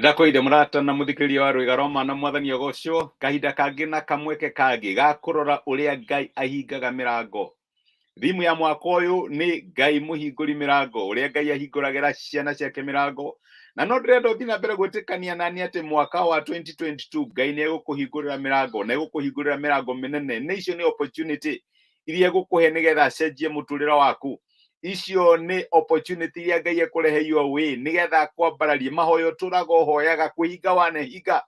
Ndĩrakwĩire mũrata na mũthikĩrĩria wa rwĩga rwa mana mwathani agocwo kahinda kangĩ na kamweke kangĩ ga kũrora ũrĩa Ngai ahingaga mĩrango. Thimu ya mwaka ũyũ nĩ Ngai mũhingũri mĩrango, ũrĩa Ngai ahingũragĩra ciana ciake mĩrango. Na no ndĩrenda ũthiĩ na mbere gwĩtĩkania nani atĩ mwaka wa 2022 Ngai nĩ egũkũhingũrĩra mĩrango na egũkũhingũrĩra mĩrango mĩnene. Nĩ icio nĩ opportunity iria egũkũhe nĩgetha acenjie mũtũrĩre waku. Icio nĩ opportunity iria Ngai ekũrehe your way nĩgetha akwambararie. Mahoya ũtũraga ũhoyaga kwĩhinga wanehinga.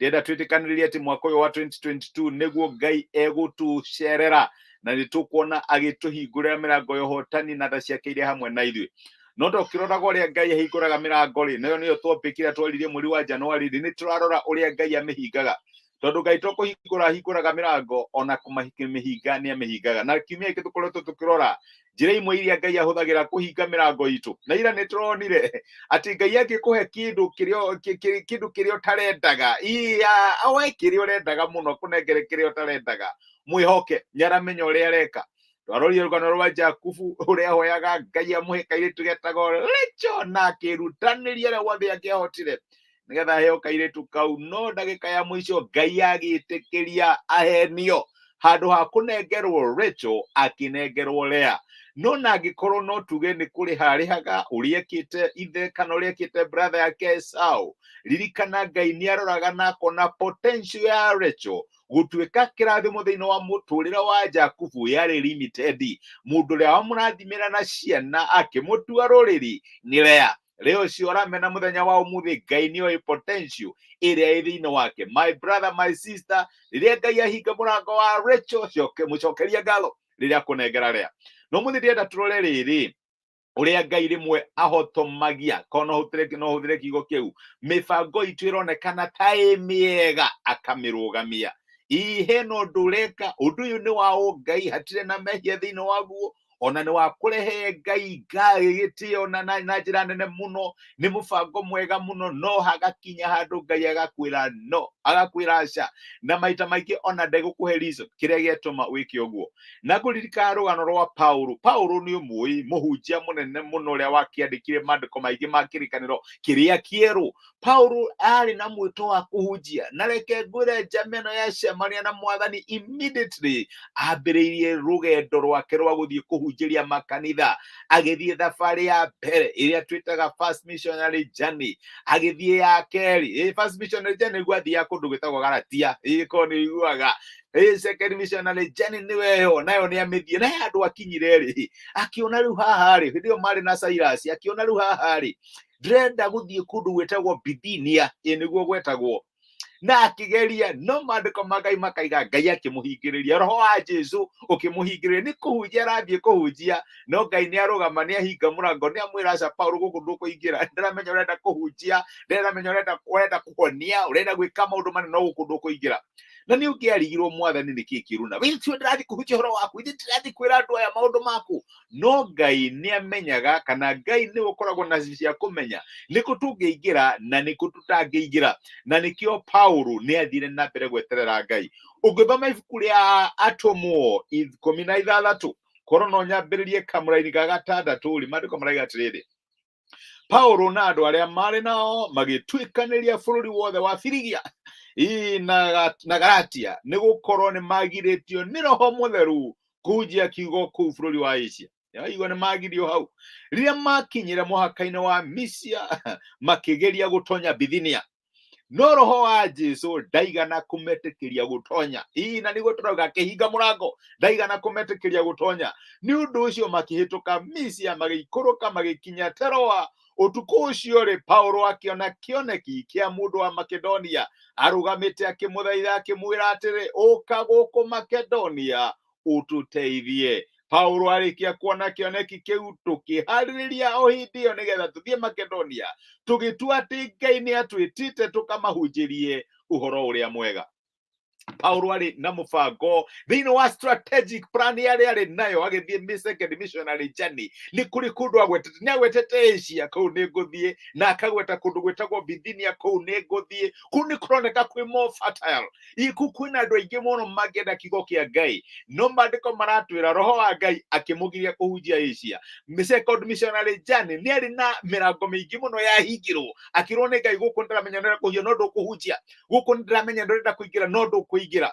Ndĩrenda twĩtĩkanĩrĩrie atĩ mwaka ũyũ wa 2022 nĩguo Ngai egũtũcerera na nĩ tũkuona agĩtũhingũrĩra mĩrango ya ũhotani na tha ciake irĩ hamwe na ithuĩ. No tũkĩroraga ũrĩa Ngai ahingũraga mĩrango rĩ, nayo nĩyo topic ĩrĩa twaririe mweri wa January rĩ, nĩ tũrarora ũrĩa Ngai amĩhingaga. Tondũ Ngai to kũhingũra ahingũraga mĩrango, ona kũmĩhinga nĩ amĩhingaga. Na kiumia gĩkĩ tũkoretwo tũkĩrora njĩra imwe iria Ngai ahũthagĩra kũhinga mĩrango itũ. Na ira nĩ tũronire atĩ Ngai angĩkũhe kĩndũ kĩrĩa kĩndũ kĩrĩa ũtarendaga, iya oe kĩrĩa ũrendaga mũno kũnengere kĩrĩa ũtarendaga, mwĩhoke nĩ aramenya ũrĩa areka. Twarorire rũgano rwa Jakubu ũrĩa ahoyaga Ngai amũhe kairĩtu getagwo Rachel na akĩrutanĩria ũrĩa wothe angĩahotire nĩgetha aheo kairĩtu kau, no ndagĩka ya mũico Ngai agĩtĩkĩria ahenio. Handũ ha kũnengerwo Rachel akĩnengerwo Lea. No na angĩkorwo no tuge nĩ kũrĩha arĩhaga ũrĩa ekĩte ithe kana ũrĩa ekĩte brother yake Esau, ririkana Ngai nĩ aroraga na akona potential ya Rachel gũtuĩka kĩrathimo thĩinĩ wa mũtũrĩre wa Jakubu yarĩ limited. Mũndũ ũrĩa wamũrathimĩra na ciana akĩmũtua rũrĩrĩ nĩ Lea. Leo ũcio ũramena mũthenya wa ũmũthĩ, Ngai nĩ oĩ potential ĩrĩa ĩ thĩinĩ wake. My brother, my sister, rĩrĩa Ngai ahinga mũrango wa Rachel, mũcokerie ngatho rĩrĩa akũnengera Lea. No mũthĩ ndĩrenda tũrore rĩrĩ ũrĩa Ngai rĩmwe ahotomagia, korwo no hũthĩre kiugo kĩu, mĩbango itũ ĩronekana ta ĩ mĩega akamĩrũgamia. Ii hena ũndũ ũreka, ũndũ ũyũ nĩ wa ũngai, hatirĩ na mehia thĩinĩ waguo, ona nĩ wa kũrehe Ngai gĩtĩo na njĩra nene mũno, nĩ mũbango mwega mũno, no hagakinya handũ Ngai agakwĩra no, agakwĩra aca, na maita maingĩ ona ndegũkũhe reason kĩrĩa gĩatũma wĩke ũguo. Na ngũririkana rũgano rwa Paulo. Paulo nĩ ũmũĩ, mũhunjia mũnene mũno ũrĩa wakĩandĩkire maandĩko maingĩ ma kĩrĩkanĩro kĩrĩa kĩerũ. Paulo arĩ na mwĩto wa kũhunjia, na reke ngwĩre njama ĩno yacemania na mwathani immediately ambĩrĩirie rũgendo rwake rwa gũthiĩ kũhunjĩria makanitha. Agĩthiĩ thabarĩ ya mbere ĩrĩa twĩtaga first missionary journey, agĩthiĩ ya kerĩ. First missionary journey nĩguo athiaga kũndũ gwĩtagwo Galatia, korwo nĩ ũiguaga. Second missionary journey nĩwe ĩyo nayo nĩ amĩthiĩ, na he handũ akinyire rĩ, akĩona rĩu haha rĩ, hĩndĩ ĩyo marĩ na Silas, akĩona rĩu haha rĩ, ndĩrenda gũthiĩ kũndũ gwĩtagwo Bithinia, ĩ nĩguo gwetagwo, na akĩgeria, no maandĩko ma Ngai makaiga Ngai akĩmũhingĩrĩria, roho wa Jesu ũkĩmũhingĩrĩria. Nĩ kũhunjia arathiĩ kũhunjia, no Ngai nĩ arũgama, nĩ ahinga mũrango, nĩ amwĩra aca, Paulo gũkũ ndũkũingĩra, ndĩramenya ũrenda kũhunjia, ndĩramenya ũrenda kũhonia, ũrenda gwĩka maũndũ manene, no gũkũ ndũkũingĩra. Na nĩ ũngĩarigirwo, mwathani nĩ kĩĩ kĩruna, wĩ tio ndĩrathiĩ kũhunjia ũhoro waku, ithe ndĩrathiĩ kwĩra andũ aya maũndũ maku. No Ngai nĩ amenyaga, kana Ngai nĩ ũkoragwo na cia kũmenya nĩkũ tũngĩingĩra na nĩkũ tũtangĩingĩra. Na nĩkĩo Paulo nĩ athire na mbere gweterera Ngai. Ũngĩthoma ibuku rĩa Atũmwo 16, korwo no nyambĩrĩrie kamũraini ga gatandatũ rĩ, maandĩko maraiga atĩrĩrĩ, Paulo na andũ arĩa marĩ nao magĩtuĩkanĩria bũrũri wothe wa Firigia na Galatia, nĩ gũkorwo nĩ magirĩtio nĩ Roho Mũtheru kũhunjia kiugo kũu bũrũri wa Asia. Yaigua nĩ magirio hau. Rĩrĩa makinyire mũhaka-inĩ wa Misia, makĩgeria gũtonya Bithinia, no roho wa Jesu ndaigana kũmetĩkĩria gũtonya. Ii na nĩguo tũrauga akĩhinga mũrango, ndaigana kũmetĩkĩria gũtonya. Nĩ ũndũ ũcio makĩhĩtũka Misia, magĩikũrũka magĩkinya Teroa. Ũtukũ ũcio rĩ, Paulo akĩona kĩoneki kĩa mũndũ wa Makedonia arũgamĩte akĩmũthaitha akĩmwĩra atĩrĩ, ũka gũkũ Makedonia ũtũteithie. Paulo arĩkia kuona kĩoneki kĩu, tũkĩharĩrĩria o hĩndĩ ĩyo nĩgetha tũthiĩ Makedonia, tũgĩtua atĩ Ngai nĩ atwĩtĩte tũkamahunjĩrie ũhoro ũrĩa mwega. Paulo arĩ na mũbango thĩinĩ wa strategic plan yarĩa arĩ nayo agĩthiĩ second missionary journey. Nĩ kũrĩ kũndũ agwetete, nĩ agwetete Asia, kũu nĩ ngũthiĩ, na akagweta kũndũ gwĩtagwo Bithinia, kũu nĩ ngũthiĩ. Kũu nĩ kũroneka kwĩ more fertile, kũu kwĩna andũ aingĩ mũno mangĩenda kiugo kĩa Ngai. No maandĩko maratwĩra roho wa Ngai akĩmũgiria kũhunjia Asia. Second missionary journey nĩ arĩ na mĩrango mĩingĩ mũno yahingirwo, akĩrwo nĩ Ngai, gũkũ ndĩramenya ndũrenda kũhunjia no ndũkũhunjia, gũkũ ndĩramenya ndũrenda kũingĩra no ndũkũingĩra.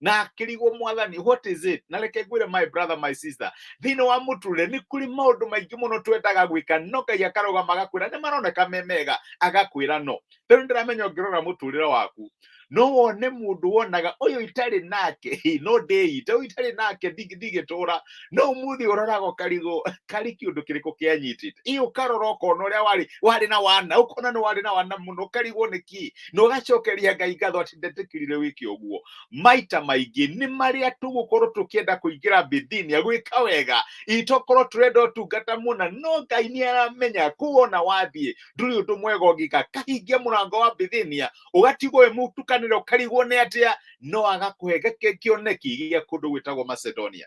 Na akĩrigwo, Mwathani, what is it? Na reke ngwĩre, my brother, my sister, thĩinĩ wa mũtũrĩre nĩ kũrĩ maũndũ maingĩ mũno twendaga gwĩka, no Ngai akarũgama agakwĩra nĩ maroneka me mega, agakwĩra no. Rĩu ndĩramenya ũngĩrora mũtũrĩre waku no wone mũndũ wonaga ũyũ itarĩ nake no ndĩite, ũyũ itarĩ nake ndigĩtũra, no ũmũthĩ ũroraga ũkarigwo karĩ kĩũndũ kĩrĩkũ kĩanyitĩte. Ĩ ũkarora ũkona ũrĩa warĩ na wana, ũkona nĩ warĩ na wana mũno, ũkarigwo nĩ kĩ, na ũgacokeria Ngai ngatho atĩ ndetĩkĩrire wĩke ũguo. Maita maingĩ nĩ marĩa tũgũkorwo tũkĩenda kũingĩra Bithinia gwĩka wega, itokorwo tũrenda ũtungata mũna, no Ngai nĩ aramenya kũu ona wathiĩ ndũrĩ ũndũ mwega ũngĩka. Kahingia mũrango wa Bithinia ũgatigwo wĩ mũtukanĩre, ũkarigwo nĩ atĩa, no agakũhe kĩoneki gĩa kũndũ gwĩtagwo Macedonia.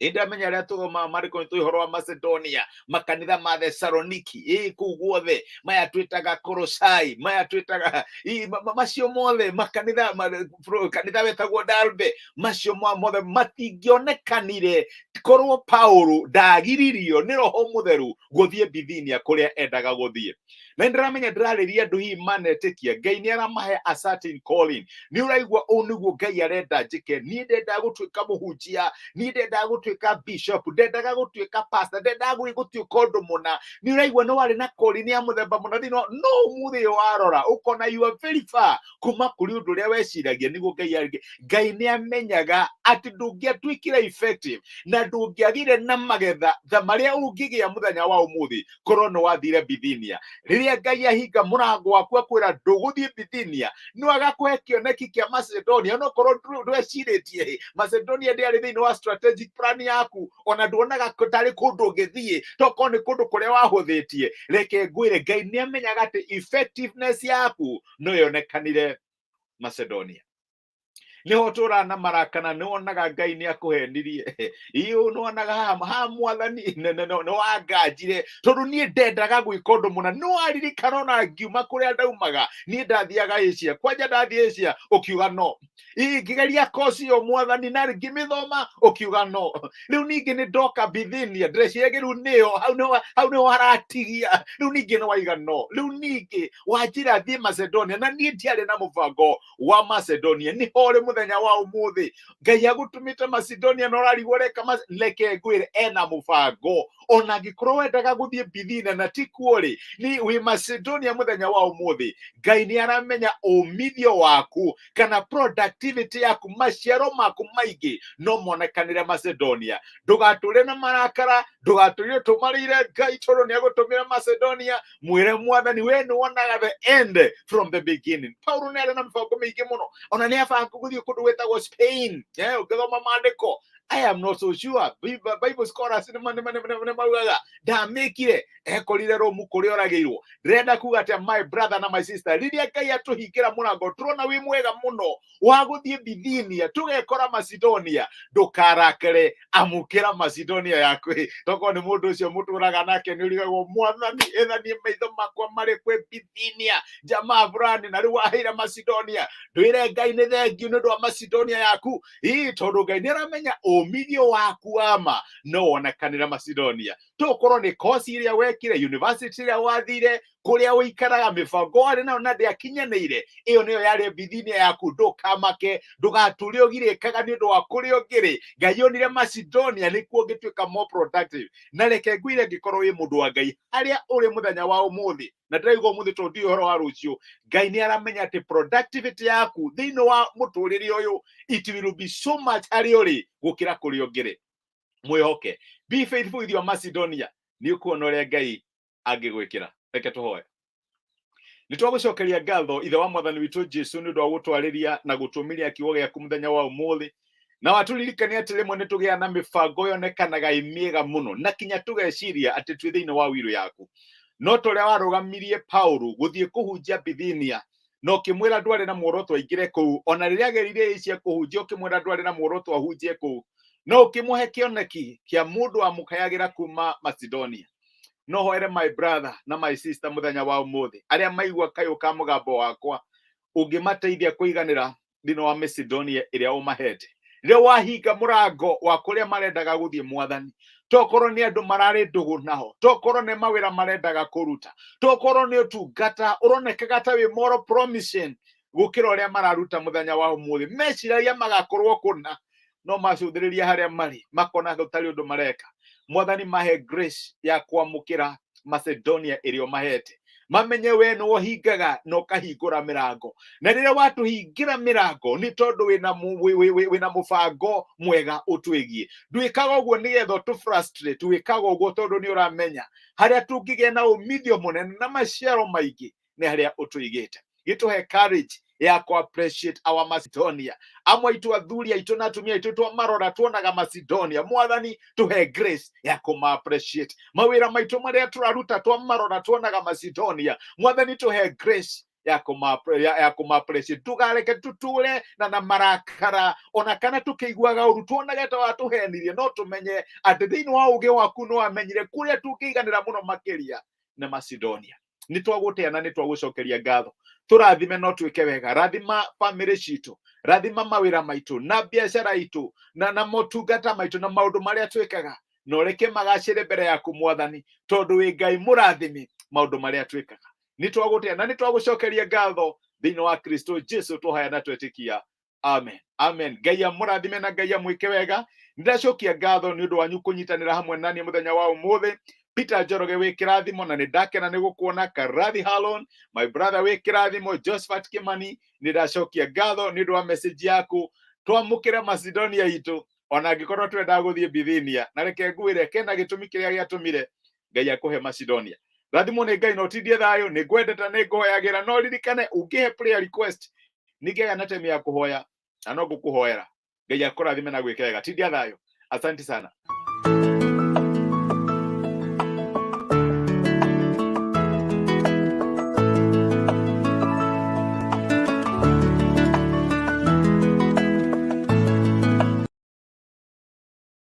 Ĩndamenya arĩa tũthomaga marĩko nĩ tũĩ ũhoro wa Macedonia, makanitha ma Thessaloniki, ĩ kũu guothe, maya twĩtaga Kolosai, maya twĩtaga macio mothe makanitha, kanitha wetagwo Derbe, macio mothe matingĩonekanire korwo Paulo ndagiririo nĩ Roho Mũtheru gũthiĩ Bithinia kũrĩa endaga gũthiĩ. Na ndĩramenya ndĩrarĩria andũ hihi manetĩkia Ngai nĩ aramahe a certain calling. Nĩ ũraigua ũũ nĩguo Ngai arenda njĩke, niĩ ndendaga gũtuĩka mũhunjia, niĩ ndendaga gũtuĩka bishop, ndendaga gũtuĩka pastor, ndendaga gũtuĩka ũndũ mũna. Nĩ ũraigua nĩ warĩ na calling ya mũthemba mũna thĩinĩ no ũmũthĩ ũyũ warora ũkona you are very far kuma kũrĩ ũndũ ũrĩa weciragia nĩguo Ngai arĩ. Ngai nĩ amenyaga atĩ ndũngĩatuĩkire effective na ndũngĩagĩire na magetha ta marĩa ũngĩgĩa mũthenya wa ũmũthĩ korwo nĩ wathire Bithinia. Rĩrĩa Ngai ahinga mũrango waku akwĩra ndũgũthiĩ Bithinia, no agakũhe kĩoneki kĩa Macedonia, no korwo ndwecirĩtie Macedonia ndĩarĩ thĩinĩ wa strategic plan yaku, ona nduonaga tarĩ kũndũ ũngĩthiĩ, tokorwo nĩ kũndũ kũrĩa wahũthĩtie. Reke ngwĩre, Ngai nĩ amenyaga atĩ effectiveness yaku no yonekanire Macedonia. Niho tũraga na marakana, nĩ wonaga Ngai nĩ akũhenirie, iyo nĩ wonaga haha Mwathani nĩ wanganjire tondũ niĩ ndendaga gwĩka ũndũ mũna. Nĩ waririkana ona ngiuma kũrĩa ndaumaga, niĩ ndathiaga Asia, kwanja ndathiĩ Asia ũkiuga no, ngĩgeria kosi ĩyo Mwathani na ngĩmĩthoma ũkiuga no. Rĩu ningĩ nĩ ndoka Bithinia, ndĩreciria rĩu nĩyo hau nĩho haratigia, rĩu ningĩ nĩ waiga no, rĩu ningĩ wanjĩra thiĩ Macedonia na niĩ ndiarĩ na mũbango wa Macedonia. Nĩho ũrĩ mũthenya wa ũmũthĩ, Ngai agũtũmĩte Macedonia na ũrarigwo ũreka. Reke ngwĩre, ena mũbango. Ona angĩkorwo wendaga gũthiĩ Bithinia na ti kuo rĩ, nĩ wĩ Macedonia mũthenya wa ũmũthĩ. Ngai nĩ aramenya umithio waku kana productivity yaku, maciaro maku maingĩ no monekanĩre Macedonia. Ndũgatũre na marakara, ndũgatũre tũmarĩire Ngai tondũ nĩ agũtũmĩra Macedonia. Mwĩre Mwathani, we nĩ wonaga the end from the beginning. Paulo nĩ arĩ na mĩbango mĩingĩ mũno, ona nĩ abanga gũthiĩ kũndũ gwĩtagwo Spain. Ũngĩthoma maandĩko, I am not so sure, Bible scholars nĩ maugaga ndamĩkire, ekorire Romu kũrĩa oragĩirwo. Ndĩrenda kuga atĩa, my brother na my sister? Rĩrĩa Ngai atũhingĩra mũrango tũrona wĩ mwega mũno wa gũthiĩ Bithinia, tũgekora Macedonia, ndũkarakare, amũkĩra Macedonia yaku. Tokorwo nĩ mũndũ ũcio mũtũraga nake, nĩ ũrigagwo, Mwathani, ĩthanie maitho makwa marĩ kwĩ Bithinia, jamaa fulani, na rĩu waheire Macedonia. Ndwĩre Ngai nĩ thengiũ nĩ ũndũ wa Macedonia yaku, ii tondũ Ngai nĩ aramenya umithio waku wa ma no wonekanĩre Macedonia. Tokorwo nĩ kosi ĩrĩa wekire, university ĩrĩa wathire, kũrĩa ũikaraga, mĩbango warĩ nayo na ndĩakinyanĩire, ĩyo nĩyo yarĩ Bithinia yaku. Ndũkamake, ndũgatũre ũgirĩkaga nĩ ũndũ wa kũrĩa ũngĩrĩ. Ngai onire Macedonia nĩkuo ũngĩtuĩka more productive. Na reke ngwĩre, ngĩkorwo wĩ mũndũ wa Ngai harĩa ũrĩ mũthenya wa ũmũthĩ, na ndĩraigua ũmũthĩ tondũ ndiũĩ ũhoro wa rũciũ, Ngai nĩ aramenya atĩ productivity yaku thĩinĩ wa mũtũrĩre ũyũ, it will be so much harĩa ũrĩ gũkĩra kũrĩa ũngĩrĩ. Mwĩhoke, be faithful with your Macedonia, nĩ ũkuona ũrĩa Ngai angĩgwĩkĩra. Reke tũhoe. Nĩ twagũcokeria ngatho, Ithe wa Mwathani witũ Jesu, nĩ ũndũ wa gũtwarĩria na gũtũmĩria kiugo gĩaku mũthenya wa ũmũthĩ, na watũririkania atĩ rĩmwe nĩ tũgĩaga na mĩbango yonekanaga ĩ mĩega mũno na kinya tũgeciria atĩ twĩ thĩinĩ wa wiro yaku, no ta ũrĩa warũgamirie Paulo gũthiĩ kũhunjia Bithinia. Na ũkĩmwĩra ndwarĩ na muoroto aingĩre kũu, ona rĩrĩa ageririe Asia kũhunjia ũkĩmwĩra ndwarĩ na muoroto ahunjie kũu, no ũkĩmũhe kĩoneki kĩa mũndũ wamũkayagĩra kuma Macedonia. No hoere my brother na my sister mũthenya wa ũmũthĩ, arĩa maigua kayũ ka mũgambo wakwa, ũngĩmateithia kũiganĩra thĩinĩ wa Macedonia ĩrĩa ũmahete. Rĩrĩa wahinga mũrango wa kũrĩa marendaga gũthiĩ, Mwathani, tokorwo nĩ andũ mararĩ ndũgũ nao, tokorwo nĩ mawĩra marendaga kũruta, tokorwo nĩ ũtungata ũronekaga ta wĩ more promising gũkĩra ũrĩa mararuta mũthenya wa ũmũthĩ, meciragia magakorwo kũna, no macũthĩrĩria harĩa marĩ makona gũtarĩ ũndũ mareka. Mwathani, mahe grace ya kwamũkĩra Macedonia ĩrĩa ũmahete, mamenye we nĩ ũhingaga na ũkahingũra mĩrango, na rĩrĩa watũhingĩra mĩrango nĩ tondũ wĩna mũbango mwega ũtwĩgiĩ. Ndwĩkaga ũguo nĩgetha ũtũ frustrate, wĩkaga ũguo tondũ nĩ ũramenya harĩa tũngĩgĩa na umithio mũnene na maciaro maingĩ nĩ harĩa ũtũigĩte. Gĩtũhe courage ya ku appreciate our Macedonia. Amwe aitũ, athuri aitũ na atumia aitũ, twamarora tuonaga Macedonia. Mwathani, tũhe grace ya kũma appreciate. Mawĩra maitũ marĩa tũraruta, twamarora tuonaga Macedonia. Mwathani, tũhe grace ya kũma appreciate. Ndũkareke tũtũre na marakara ona kana tũkĩiguaga ũru, tuonage ta watũhenirie, no tũmenye atĩ thĩinĩ wa ũgĩ waku nĩ wamenyire kũrĩa tũngĩiganĩra mũno makĩria na Macedonia. Nĩ twagũtĩa na nĩ twagũcokeria ngatho. Tũrathime no twĩke wega. Rathima bamĩrĩ citũ, rathima mawĩra maitũ na biacara itũ na motungata maitũ na maũndũ marĩa twĩkaga, na ũreke magacĩre mbere yaku, Mwathani, tondũ wĩ Ngai mũrathimi maũndũ marĩa twĩkaga. Nĩ twagũtĩa na nĩ twagũcokeria ngatho. Thĩinĩ wa Kristo Jesu tũhaya na twetĩkia, amen, amen. Ngai amũrathime na Ngai amwĩke wega. Nĩndacokia ngatho nĩ ũndũ wanyu kũnyitanĩra hamwe naniĩ mũthenya wa ũmũthĩ. Peter Njoroge, wĩ kĩrathimo na nĩ ndakena nĩ gũkuona. Karathi Halon, my brother, wĩ kĩrathimo. Josephat Kimani, nĩ ndacokia ngatho nĩ ũndũ wa message yaku. Twamũkĩre Macedonia itũ ona angĩkorwo twendaga gũthiĩ Bithinia, na reke ngwĩre kena gĩtũmi kĩrĩa gĩatũmire Ngai akũhe Macedonia. Rathimwo nĩ Ngai na ũtindie thayũ. Nĩ ngwendete, nĩ ngũhoyagĩra. No ririkane ũngĩhe prayer request, ningĩgĩa na time ya kũhoya na no ngũkũhoera. Ngai akũrathime na gwĩke wega. Tindia thayũ, asante sana.